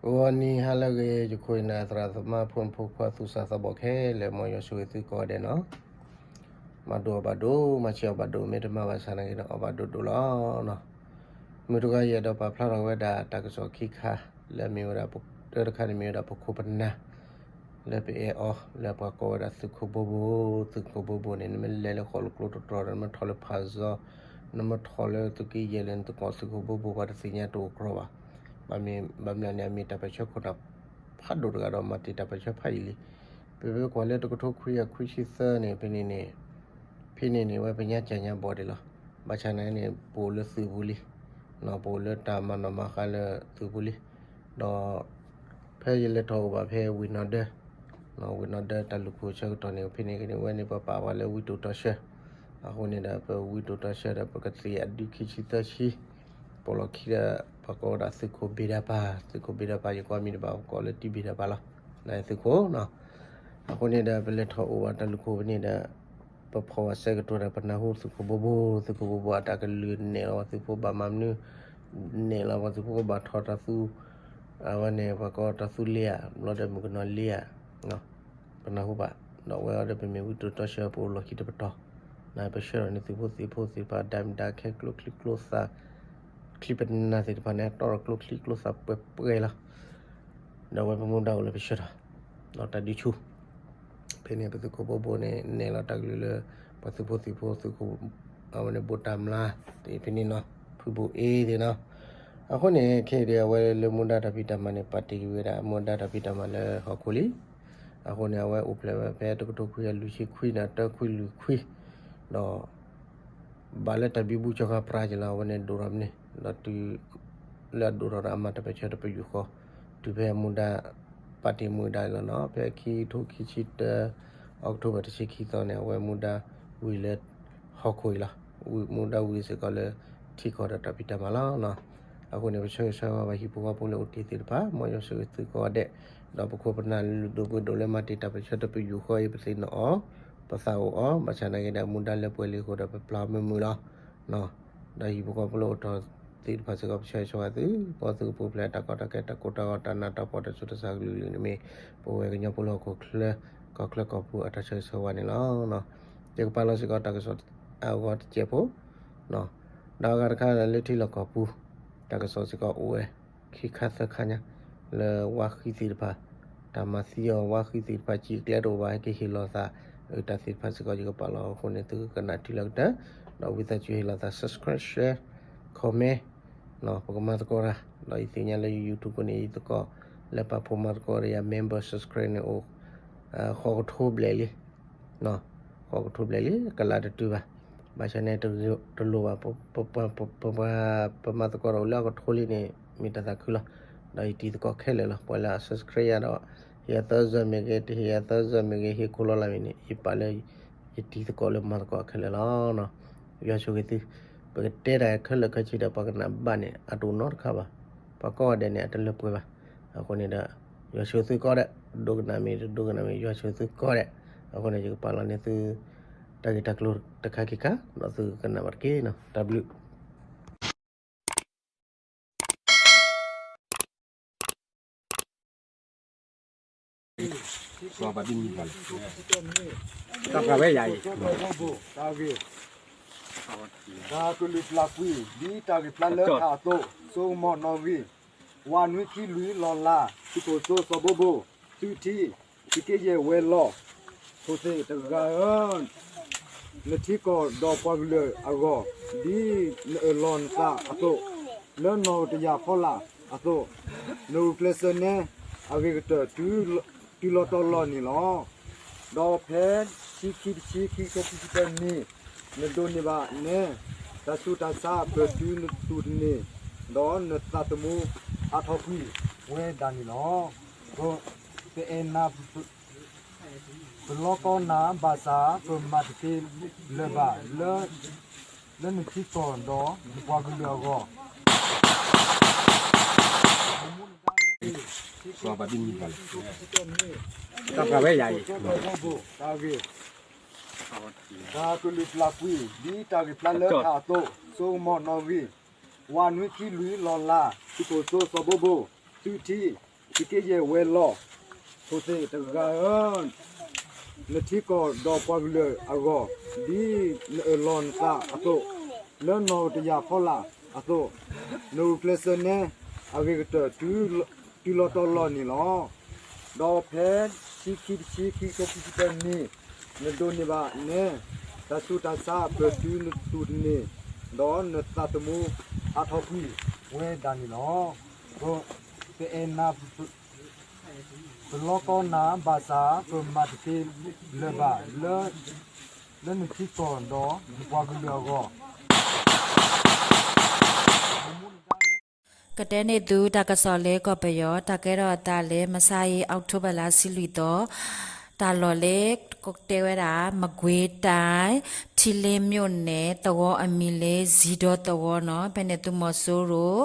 ဂီၤနံၤဟါလၢအဂ့ၤ ယခိၣ်ယနၢ်သရၣ်သမါဖိမုၣ်ဖိခွါသူၣ်စၢ်သးဘီၣ်ခဲလၢာ် မ်ယွၤဆိၣ်ဂ့ၤသုကိးဂၤဒဲးနီၤ, မၤဒိၣ်အီၣ်ဘၣ်ဒိၣ် မၤဆံးအီၣ်ဘၣ်ဒိၣ် မ့ၢ်တမၤဘၣ်ဆၣ်နာ်က့ဒီး အီၣ်ဘၣ်ဒိၣ်ဒိၣ်လီၤနီၤ. မုၢ်တဂီၤယအဲၣ်ဒိးပာ်ဖျါထီၣ်ဝဲဒၣ်တၢ်ကစီၣ်ခံခါ လၢအမ့ၢ်ဝဲဒၣ် တၢတခါန့ၣ်မ့ၢ်ဝဲဒၣ်ပခိၣ်ပနၢ် လၢပအဲၣ်အီၤ လၢပှၤကိးဝဲဒၣ်သုးခိၣ်ဘိဘိ, သုးခိၣ်ဘိဘိန့ၣ် နမ့ၢ်လဲၤလၢဃိးလိာ်ကျိတတြီဒီး နမ့ၢ်ထီၣ်လၢဖးစီ, နမ့ၢ်ထီၣ်လၢသုးက့ယဲၢ်လၢနသကိးသုးခိၣ်ဘိဘိ ပှၤတသ့ၣ်ညါတအိၣ်ကြီဘၣ်. ဘၣ်မနုၤလဲၣ်န့ၣ် အမ့ၢ်တၢ်ပၢၢ်ဆၢခိၣ်နၢ်ဖးဒိၣ်တဂၤဒီး မၤတ့ၢ်တၢ်ပၢၢ်ဆၢဖးယံာ်လံ. ပမ့ၢ်ကွၢ်လၢတကထိခွံကယၤခွံဆံသၢန့ၣ် ဖဲန့ၣ်န့ၣ် ဖဲန့ၣ်န့ၣ် ဝဲပညါကၠၢ်ညါဘီၣ်ဒံးလီၤ. ဘၣ်ဆၣ်နာ်က့န့ၣ် ပအိၣ်လၢသုးပူၤလံ, ပအိၣ်လၢတၢ်မၤနီၣ်မၤဃါလၢသုးပူၤလံ. ဒီး ဖဲယလဲၤထီၣ်အိၣ်ဘၣ်ဖဲဝ့ၢ်နီၣ်ဒၢ, ဝ့ၢ်နီၣ်ဒၢတၢ်လူၢ်ခိၣ်ဆၢကတီၢ်န့ၣ် ဖဲန့ၣ်ကန့ၣ် ဝဲန့ၣ်ပပာ်ဝဲလၢဝံတိာ်တီဆှၢ, အဃိန့ၣ်ဒီး ပဝံတိာ်တီဆှၢဒီး ပကသ့ၣ်အဒုခံဆံသၢဆံ, ပိာ်လီၢ်ခံဒီး ပှၤကိးဝဲဒၣ်သုးခိၣ်ဘ့ၣ်ဒၢပၢ်, သုးခိၣ်ဘ့ၣ်ဒၢပၢ် ယကိးမံၤတဘၣ် ပကိးလၢတံဘ့ၣ်ဒၢပၢ်လီၤ, နသုးခိၣ်နီၤ. အဃိန့ၣ်ဒီး ပလဲၤထီၣ်အိၣ်ဘၣ်တၢ်လူၢ်ခိၣ်ဖဲန့ၣ်ဒီး ပဖီၣ်ဘၣ်ဆၢကတီၢ်ဒီး ပနၢ်ဟူသုးခိၣ်ဘိဘိ, သုးခိၣ်ဘိဘိအတၢ်ကလုၢ်နဲၣ်လီၤ ပှၤသုးဖိဘၣ်မၤမနုၤ, နဲၣ်လီၤပှၤသုးဖိကဘၣ်ထီၣ်တၢ်သူ, အဝဲန့ၣ် ပှၤကိးတၢ်သူလ့ဧါ, ဘျီဒီးမုၣ်ကနီၤလ့ဧါ, ပနၢ်ဟူဘၣ်, ဒီးဝဲအံၤဒီးပမ့ၢ်ဝံတိာ်တီဆှၢ ပအိၣ်လီၢ်ခံတပတီၢ်, နပဆှၢထီၣ်န့ၢ်သုးဖိသံၣ်ဖိသ့ၣ်တဖၣ် ဒၣ်မတၤခဲကျိချံကျိသၣ်, ချံပနၢ်သ့ၣ်တဖၣ်န့ၣ် တီၢ်ထီၣ်ကျိချံကျိသၣ်ပှဲၤပှဲၤလီၤ. ဒီးဝဲပမူဒါအိၣ်လၢပဆှၢထီၣ် ဒီးတၢ်ဒုးဆူၣ် ဖဲန့ၣ် ပသုးခိၣ်ဘိဘိန့ၣ် နဲၣ်လီၤတၢ်ကလုၢ်လၢ ပှၤသုးဖိသံၣ်ဖိသုးခိၣ်, အဝဲန့ၣ်ဘိးတၢ်မျါ, ဖဲန့ၣ်နီၤ ဖုဘိၣ်အ့သ့ၣ်နီၤ. အဃိန့ၣ် ခဲအံၤဒီး အဝဲလၢမူဒါတၢ်ဖံးတၢ်မၤန့ၣ် ပာ်တ့ၢ်က့ၤဝဲဒၣ် မူဒါတၢ်ဖံးတၢ်မၤလၢဟီၣ်ခိၣ်လံ. အဃိန့ၣ် အဝဲအိၣ်ဖျဲၣ်ဝဲဖဲတကထိခွံကယၤလွံၢ်ဆံခွံန့ၣ် တၢခွံလွံၢ်ခွံ, ဒီး ဘၣ်လၢတၢ်ဘံဘူကၠီၤဃာ်ပြးက့ၤလီၤ အဝဲန့ၣ်ဒိၣ်ထီၣ်မ့ၢ်န့ၣ် ဒီးတုၤ လၢအဒိၣ်ထီၣ်ဒီးအမၤတၢ်ပၢၢ်ဆၢတပယူာ်ဃီ, တုၤဖဲအမူဒါ ပာ်တ့ၢ်မူဒါလီၤနီၤ ဖဲခံကထိခံဆံတၢ October တဆံခံသီန့ၣ် အဝဲမူဒါဝံၤလၢ ဟီၣ်ခိၣ်အံၤလီၤ. မူဒါဝံၤစ့ၢ်ကီးလၢ ထံကီၢ်ဒီးတၢ်ဖံးတၢ်မၤလီၤနီၤ. အဃိန့ၣ် ပဆၢဂ့ၤဆၢဝါဘၣ်ဟံၣ်ဖိဃီဖိလၢအိၣ်တ့ၢ်သ့ၣ်တဖၣ် မ်ယွၤဆိၣ်ဂ့ၤသုကိးဂၤဒဲး, ဒီးပခိၣ်ပနၢ်လုၢ်ဒိၣ်ပှ့ၤဒိၣ်လၢမၤတ့ၢ်တၢ်ပၢၢ်ဆၢတပယူာ်ဃီအံၤ ပသ့ၣ်နီၣ်အီၤ, ပသးအိၣ်အီၤ, ဘၣ်ဆၣ်နာ်က့ဒီး မူဒါလၢပှဲၤလံအဃိဒီး ပပျၢ်မုာ်မုာ်လီၤ. ဒီးဟံၣ်ဖိဃီဖိလၢအိၣ်ထီၣ်သ့ၣ်တဖၣ်စ့ၢ်ကီး ပဆၢဂ့ၤဆၢဝါသု, ပသုကပူၤဖျဲးတၢ်ကီတၢ်ခဲတၢ်ကိၢ်တၢ်ဂီၤတၢ်နးတၢ်ဖှီၣ်တၢ်ဆူးတၢ်ဆါကလုာ်ကလုာ်န့ၣ်မ့ၢ် ပဝဲကညီဖိလၢဟီၣ်ခိၣ်ချၢ ကီၢ်ချၢကီၢ်ပူၤအတၢ်ဆၢဂ့ၤဆၢဝါန့ၣ်လီၤ. ယကပာ်လီၤစ့ၢ်ကီးတၢ်ကစီၣ်အဂီၢ်တစဲးဖိ ဒီးအဂၤတခါလၢထံလီၢ်ကီၢ်ပူၤ တၢ်ကစီၣ်စ့ၢ်ကီးအိၣ်ဝဲ ခံခါသၢခါညါ လၢဝါဃံသ့ၣ်တဖၣ် တၢ်မၤသံအီၤ ဝါဃံသ့ၣ်တဖၣ် စံၣ်ကျဲတအိၣ်ဘၣ်ဟဲက့ၤဟ့ၣ်လီၤသး တၢ်သ့ၣ်တဖၣ်စ့ၢ်ကီး ယကပာ်လီၤအဃိန့ၣ် သုကကနၣ်တုၤလၢကတၢၢ်, ဒီးဝံသးစူၤဟ့ၣ်လီၤသး subscribe share comment ပကမၤသကိးတၢ်, ဒီးယသ့ၣ်ညါလၢ YouTube န့ၣ်ယသကိး လၢပာ်ဖှိၣ်မၤသကိးဒီးယၤ member subscribe န့ၣ်အိၣ် ဃိးကထိဘျဲၣ်လံ ဃိးကထိဘျဲၣ်လံ ကလးတတုၤဘၣ်, ဘၣ်ဆၣ်န့ၣ် တလိၣ်ဘၣ် ပမၤသကိးဒီးအိၣ်လၢအကထိလံန့ၣ် မ့ၢ်တၢ်သးခုလီၤ. ဒီးယတံၤသကိးခဲလၢာ်လီၤ ပှၤလၢအ subscribe ယၤဒီး ဟ့ၣ်အသၢစၢၤမ့ၢ်ဂ့ၤ တဟ့ၣ်အသၢစၢၤမ့ၢ်ဂ့ၤ ဟ့ၣ်ခိၣ်လီၤလၢ်မ့ၢ်န့ၣ် ယပာ်လၢ ယတံၤသကိးလၢမၤသကိးခဲလၢာ်လီၤ. ယွၤဆိၣ်ဂ့ၤသု, ပကတဲတၢ်ခဲလၢာ်ခဲဆ့ဒီး ပှၤကနၣ်ဘၣ်န့ၣ် အတအိၣ်နီတခါဘၣ်, ပှၤကိးဂၤဒဲးန့ၣ် အတလၢပှဲၤဘၣ်. အဃိန့ၣ်ဒီး ယွၤဆိၣ်ဂ့ၤသုကိးဂၤဒဲး, ဒိကနၣ်မ့ၢ်တဒိကနၣ်မ့ၢ် ယွၤဆိၣ်ဂ့ၤသုကိးဂၤဒဲး. အဃိန့ၣ် ယကပာ်လီၤန့ၢ်သု တၢ်ဂ့ၢ်တၢ်ကျိၤတခါခံခါ ဒီးသုကကနၣ်ဘၣ်တက့ၢ်နီၤ. တၢ်ဘျုး တၢ်ပှၤဝဲယၤအံၤ တၢ်ကလုၢ်ပျၢ်ကွံာ် ဒ်တၢ်ဂ့ၢ်ဖျါလၢထးအသိး, စိကမီၤနီၣ်ဂံၢ်, ဝးနွံခံလွံၢ်လီၤလး, သုးခိၣ်စိစီၤဘိဘိ, သုထံ, သုးက့ယဲၢ်ဝဲၤလီၢ်, ခိၣ်သ့ၣ်တဂၤဧၢ, နထံကီၢ်ဒီးပှၤကလုာ်အဂီၢ်, ဒ်နအၢၣ်လီၤနသးအသိး, လၢနီၣ်တယၢ်ဖီလာ်အသိး, နဂုာ်ကျဲးစၢးနဲအဂ့ၤကတၢၢ် တုၤလီၤတီၤလီၤန့ၣ်လီၤ. ဒီးဖဲဆံခံတဆံခံ ခံကထိခံဆံတၢနံၣ်, နဒိးန့ၢ်ဘၣ်နဲ တၢ်ဆူးတၢ်ဆါအဖျၢၣ်တုၤနတူၢ်တန့ၢ်, ဒီးနသးသမူဟးထီၣ်ကွံာ်ဝဲဒၣ်န့ၣ်လီၤ. ပအဲၣ်နၤ ပလီကီနၤဘၣ်ဆၣ် ပမၤတသ့လၢၤဘၣ် လၢနထံကီၢ်ဒီးနပှၤကလုာ်အဂီၢ်, တၢ်ပှၤဝဲယၤအံၤ တၢ်ကလုၢ်ပျၢ်ကွံာ် ဒ်တၢ်ဂ့ၢ်ဖျါလၢထးအသိး, စိကမီၤနီၣ်ဂံၢ်, ဝးနွံခံလွံၢ်လီၤလး, သုးခိၣ်စိစီၤဘိဘိ, သုထံ, သုးက့ယဲၢ်ဝဲၤလီၢ်ခိၣ်သ့ၣ်တဂၤဧၢ, နထံကီၢ်ဒီးပှၤကလုာ်အဂီၢ်, ဒ်နအၢၣ်လီၤနသးအသိး, လၢနီၣ်တယၢ်ဖီလာ်အသိး, နဂုာ်ကျဲးစၢးနဲအဂ့ၤကတၢၢ် တုၤလီၤတီၤလီၢ်န့ၣ်လီၤ. ဒီးဖဲဆံခံတဆံခံ ခံကထိခံဆံတၢနံၣ်, နဒိးန့ၢ်ဘၣ်နဲ တၢ်ဆူးတၢ်ဆါပၢၢ်တုၤနတူၢ်တန့ၢ်, ဒီးနသးသမူအါထီၣ်ကွံာ်ဝဲဒၣ်န့ၣ်လီၤ. ပအဲၣ်နၤ ပလီကီနၤဘၣ်ဆၣ် ပမၤတသ့လၢၤဘၣ် လၢနထံကီၢ်ဒီးနပှၤကလုာ်အဂီၢ်. ကတဲန့ၢ်သုတၢ်ကစီၣ်လၢကီၢ်ပယီၤ တၢ်ကဲထီၣ်အသးလၢ မဆါအံၤ October လါဆံလွံၢ်သီ, တၢ်လီၢ်လၢတဲဝဲဒၣ် မကွေးတိုင်း ထီလင်းမြို့နယ် သဝီအမံၤလၢ စံဒီသဝီနီၤ, ဖဲန့ၣ်သုးမီၤစိရိၤ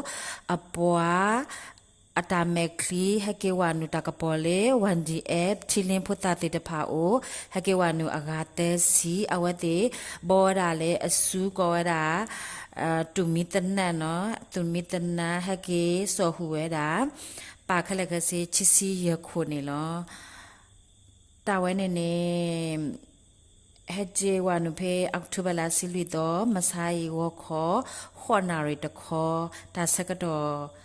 အပှၤ အတၢ်မဲာ်ချံ ဟဲက့ၤဝဲနုာ်တၢ်ကပီၤလၢ Y D F ထီလင်းဖိသၣ်သ့ၣ်တဖၣ်အိၣ်, ဟဲက့ၤဝဲနုာ်အဂၤသၢဆံ, အဝဲသ့ၣ်ဘီဝဲဒၣ်လၢအစုကိးဝဲဒၣ် သုးမံသနၢၣ်နီၤ, သုးမံသနၢၣ် ဟဲက့ၤစိာ်ဃုာ်ဝဲဒၣ် ပာ်ခဲလၢာ်ခဲဆ့ ခံဆံယဲၢ်ခိၣ်န့ၣ်လီၤ. တၢ်ဝဲန့ၣ်န့ၣ် ဟဲက့ၤဝဲနုာ်ဖဲ October လါဆံလွံၢ်သီ မဆါအံၤ ဂီၤခီ ဃိးနၣ်ရံၣ်တခီ တၢ်ဆၢကတီၢ်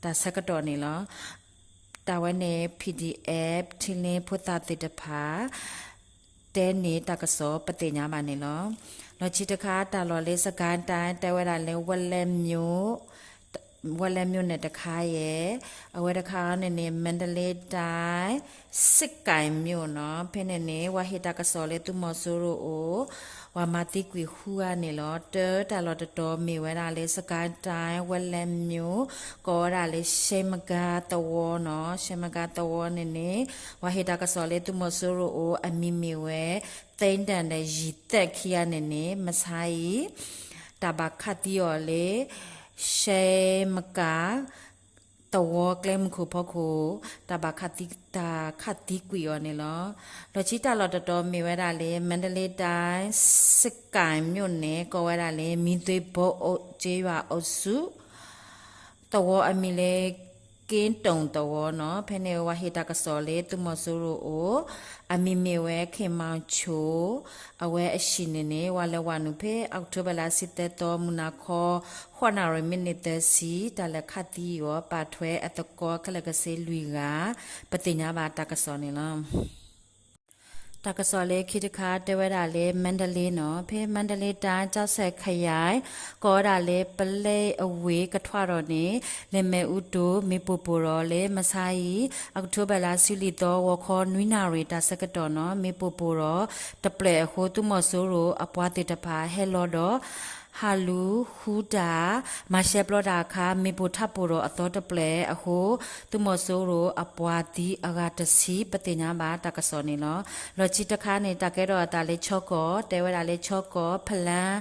တၢ်ဆၢကတီၢ်န့ၣ်လီၤ. တၢ်ဝဲန့ၣ် P D F ထီလင်းဖိသၣ်သ့ၣ်တဖၣ် တဲန့ၢ်တၢ်ကစီၣ်ပသ့ၣ်ညါဘၣ်န့ၣ်လီၤ. လီၢ်ခံတခါ တၢ်လီၢ်လၢ စစ်ကိုင်းတိုင်း တဲဝဲဒၣ်လၢ ဝက်လက်မြို့ ဝက်လက်မြို့နယ် တခါယဲၢ်, အဝဲတခါန့ၣ်န့ၣ် မန္တလေးတိုင်း စစ်ကိုင်းမြို့ နီၤ, ဖဲန့ၣ်န့ၣ် ဝဲဟ့ၣ်တၢ်ကစီၣ်လၢသုးမီၤစိရိၤအိၣ် ဝဲမၤသံကွံာ်ဃုဂၤန့ၣ်လီၤ. တၢ်လီၢ်တတီၤမ့ၢ်ဝဲဒၣ်လၢ စစ်ကိုင်းတိုင်း ဝက်လက်မြို့ ကိးဝဲဒၣ်လၢ ရှဲမကါသဝီနီၤ, ရှဲမကါသဝီန့ၣ်န့ၣ် ဝဲဟ့ၣ်တၢ်ကစီၣ်လၢသုးမီၤစိရိၤအိၣ် အမံၤမ့ၢ်ဝဲ သ့ဒၣ်ဒီး ယံၤသၢၣ်ခံဂၤန့ၣ်န့ၣ် မဆါအံၤ တၢ်ဘၣ်ခးသံအီၤလၢ ရှဲမကါ သဝီကျဲမုၢ်ခိၣ်ဖီခိၣ် တၢ်ဘၣ်ခးသံ တၢ်ခးသံကွံာ်အီၤန့ၣ်လီၤ. လီၢ်ခံတၢ်လီၢ်တတီၤမ့ၢ်ဝဲဒၣ်လၢ မန္တလေးတိုင်း စစ်ကိုင်းမြို့နယ် ကိးဝဲဒၣ်လၢ မံသွ့ဘိ ကျေးရွာအုပ်စု သဝီအမံၤလၢ က့တုံသဝီနီၤ, ဖဲန့ၣ်ဝဲဟ့ၣ်တၢ်ကစီၣ်လၢသုးမီၤစိရိၤအိၣ် အမံၤမ့ၢ်ဝဲ ခင်မောင်ချို, အဝဲအဟံၣ်န့ၣ်န့ၣ် ဝဲလဲၤဝဲနုာ်ဖဲ October လါဆံသၢသီ မုၢ်နၤခီ ဃိးနၣ်ရံၣ် မံးနံးသၢဆံ တၢ်လဲၤခးသံအီၤ ပာ်ထွဲအသကိးခဲလၢာ်ခဲဆ့လွံၢ်ဂၤ ပသ့ၣ်ညါဘၣ်တၢ်ကစီၣ်န့ၣ်လီၤ. တၢ်ကစီၣ်လၢခံတခါ တဲဝဲဒၣ်လၢ မန္တလေးနီၤ, ဖဲမန္တလေးတိုင်း ကျောက်ဆည်ခရိုင် ကိးဝဲဒၣ်လၢ ပလဲအဝ့ၢ်ကထွးဒီးန့ၣ် လၢမ့ၣ်အူတိၤ မ့ၣ်ပိၢ်ပိၢ်ဒီးလၢ မဆါအံၤ October လါဆံလွံၢ်သီ ဂီၤခီနွံနၣ်ရံၣ် တၢ်ဆၢကတီၢ်နီၤ, မ့ၣ်ပိၢ်ပိၢ်ဒီးတဖျၢၣ်အဃိ သုးမီၤစိရိၤအပှၤသ့ၣ်တဖၣ် ဟဲလီၤဒီး ဟးလူၤဃုတၢ် မၤရှဲပျီတၢ်အခါ မ့ၣ်ပိၢ်ထးပိၢ်ဒီးအသီတဖျၢၣ်အဃိ သုးမီၤစိရိၤအပှၤသံအဂၤတဆံ ပသ့ၣ်ညါဘၣ်တၢ်ကစီၣ်န့ၣ်လီၤ. လီၢ်ခံတခါန့ၣ် တၢ်ကဲထီၣ်အသးလၢ ချောင်းကီၢ်, တဲဝဲဒၣ်လၢ ချောင်းကီၢ် ဖလမ်း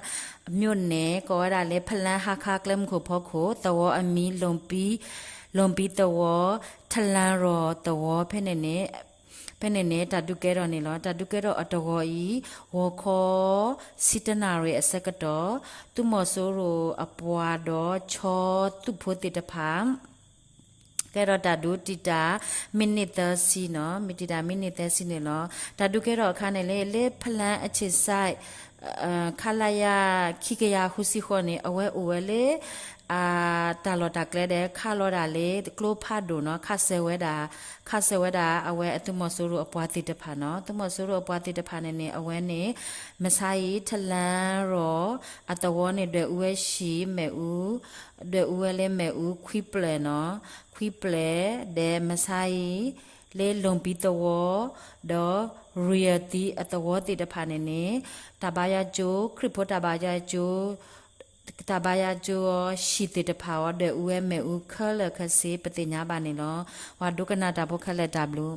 မြို့နယ် ကိးဝဲဒၣ်လၢ ဖလမ်းဟါခါကျဲမုၢ်ခိၣ်ဖီခိၣ် သဝီအမံၤ လီၣ်ပံသဝီ, ထလါရီၢ်သဝီ ဖဲန့ၣ်န့ၣ် ဖဲန့ၣ်န့ၣ် တၢ်ဒုးကဲထီၣ်န့ၣ်လီၤ. တၢ်ဒုးကဲထီၣ်အတဂီၤအံၤ ဂီၤခီ ဆံတနၣ်ရံၣ်အဆၢကတီၢ် သုးမီၤစိရိၤအပှၤဒီး ခၠီသုးဖိသ့ၣ်တဖၣ် ကဲထီၣ်တၢ်ဒုးတံာ်တာ် မံးနံးသၢဆံနီၤ, မ့ၢ်တံာ်တာ်မံးနံးသၢဆံန့ၣ်လီၤ. တၢ်ဒုးကဲထီၣ်အခါန့ၣ် လၢ လၢ ဖလမ်း အခြေစိုက် ခလရ ခံကယၤဃုဆံဃိးန့ၣ် အဝဲအိၣ်ဝဲလၢ တၢ်လီၢ်တၢ်ကျဲဒီး ခးလီၤဒၣ်လၢ ကျိဖးဒိၣ်နီၤ, ခးစၢၤဝဲဒၣ် ခးစၢၤဝဲဒၣ် အဝဲအသုးမီၤစိရိၤအပှၤသ့ၣ်တဖၣ်နီၤ. သုးမီၤစိရိၤအပှၤသ့ၣ်တဖၣ်န့ၣ်န့ၣ် အဝဲန့ၣ် မဆါအံၤ ထလါရီၢ်အသဝီန့ၣ် ဒွဲၣ်အူဝဲဟံၣ်မ့ၣ်အူ, ဒွဲၣ်အူဝဲလၢမ့ၣ်အူခွံဖျၢၣ်နီၤ, ခွံဖျၢၣ် ဒီးမဆါအံၤ လၢလီၣ်ပံသဝီ ဒီး ရံၣ်အသံအသဝီသ့ၣ်တဖၣ်န့ၣ်န့ၣ် တၢ်ဘါယွၤကၠိ ခရံာ်ဖိတၢ်ဘါယွၤကၠိ တၢ်ဘါယွၤကၠိအဟံၣ်သ့ၣ်တဖၣ်အီၤ ဒွဲၣ်အူဝဲမ့ၣ်အူခဲလၢာ်ခဲဆ့ ပသ့ၣ်ညါဘၣ်န့ၣ်လီၤ. ပှၤဒိကနၣ်တၢ်ဖိခဲလၢာ်တၢ်ဘျုး